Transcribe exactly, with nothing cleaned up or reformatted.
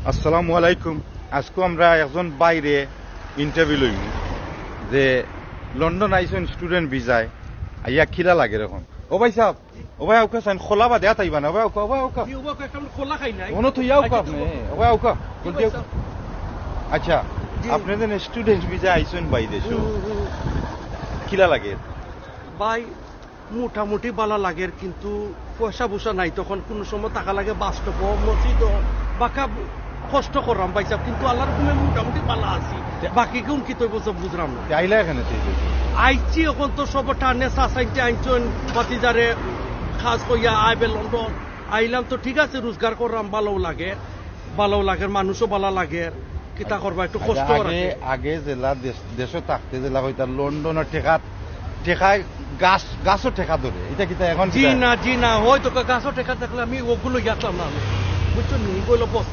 আসসালামু আলাইকুম। আজকে আমরা একজন ভাইরে ইন্টারভিউ লইমু যে লন্ডন আইছইন স্টুডেন্ট ভিসায়, আইয়া কিলা লাগের অখন। ও ভাই সাহেব, ও ভাই আউক্কা চাইন, খোলা বাদে আত আইবা না, ও ভাই আউক্কা, ও ভাই আউক্কা। জি, ও ভাই, একটা আমি খোলা খাই নাই। অনো তো ইয়াউক্কা আচ্ছা, আপনে, ঠিক আছে। ও ভাই আউক্কা। জি, বলতে ভাই সাহেব। আচ্ছা, জি। আপনে যেন স্টুডেন্ট ভিসায় আইছইন বাইদেশো, হুম, হুম, হুম। কিলা লাগে? ভাই, মোটামুটি বালা লাগের, কিন্তু পয়সা পয়সা নাই, তখন কুনু সময় থাকা লাগে বাস স্টপো, মসজিদো, বাক্কা কষ্ট কররাম ভাই সাহেব, কিন্তু আল্লাহর হুকুমে মোটামুটি বালা আছি। বাকি কুন কিতা অইবো বুঝরাম না। তে আইলা কেনে তে? আইছি অখন তো সব টানে সাসাইতে আনছইন, ভাতিজারে কাজ কইয়া আইবে লন্ডন। আইলাম তো ঠিক আছে, রোজগার কররাম, বালাও লাগের, বালাও লাগের, মানুষও বালা লাগের, কিতা করবা, একটু আচ্ছা, কষ্ট আগে, আগে যেলা দেশ, দেশো থাকতে যেলা কইতা লন্ডনর টেকা, টেকায় গাছ, গাছও টেকা ধরে, ইটা কিতা অখন জি কিতা? না, জি না, হয়তো গাছও টেকা থাকলে আমি অগুলো ইয়াতাম না আমি, বুঝছো নি? অগুলো বস্তা